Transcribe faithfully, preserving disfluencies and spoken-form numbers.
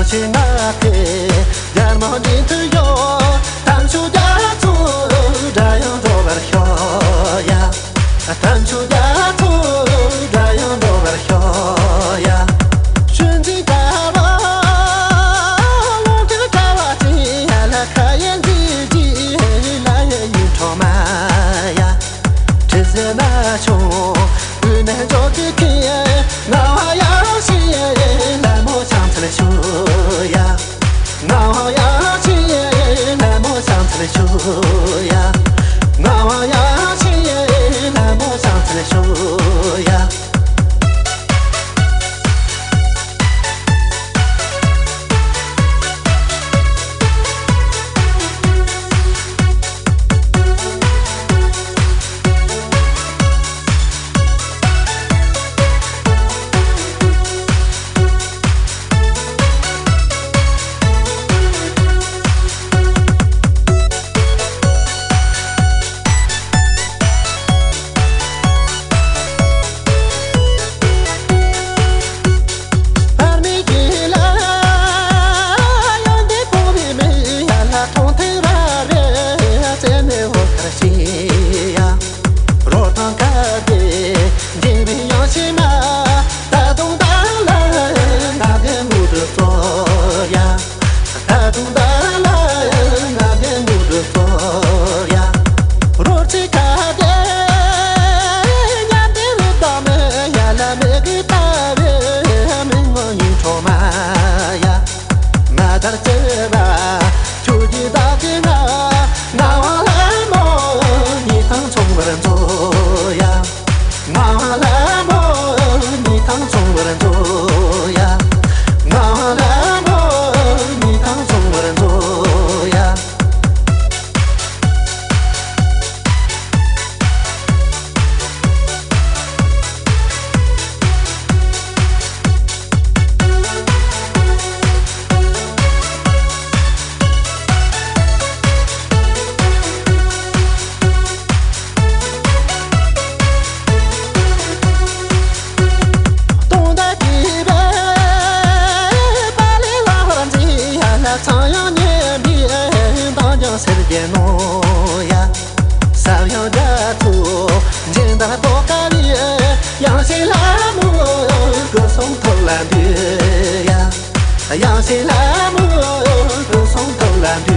ཆེ་ང་ཁེ་རྒྱལ་མོ་འདི་ཐུ་ཡོ། དམ་ཆོས་རྒྱ་མཚོ་སྒྲ་ཡང་འགྲོ་བར་ཤོག་ཡ། དམ་ཆོས་རྒྱ་མཚོ་སྒྲ་ཡང་འགྲོ་བར་ཤོག་ཡ། ཆུ་འཛིན་དཀར་བ་ལུང་གི་དཀར་བ་ཅན་ཡ། ལ་ཁ་ཡན་འཛིན་གྱི་ལ་ཡ་ཡུལ་ཁྲོ་མ་ཡ། དྲི་ཟ་ན་ཆུང་དབུས་ནས་འཇོག་གི་ཁེ། ང་བ་ཡང་ཤི་ལ་མོ་ཆང་ཚལ་ཤུ་ཡ། ང་བ་ཡང་ཤི་ལ་མོ་ཆང་ཚལ་ཤུ་ཡ། ང་བ་ཡང་ཤི་ལ་མོ་ཆང་ཚལ་ཤུ་ཡ། ཡང་སྲིད་ལྷ་མོ་སྐུ་གསུང་ཐུགས་ལ་འདུད་ཡ། ཡང་སྲིད་ལྷ་མོ་སྐུ་གསུང་ཐུགས་ལ་འདུད།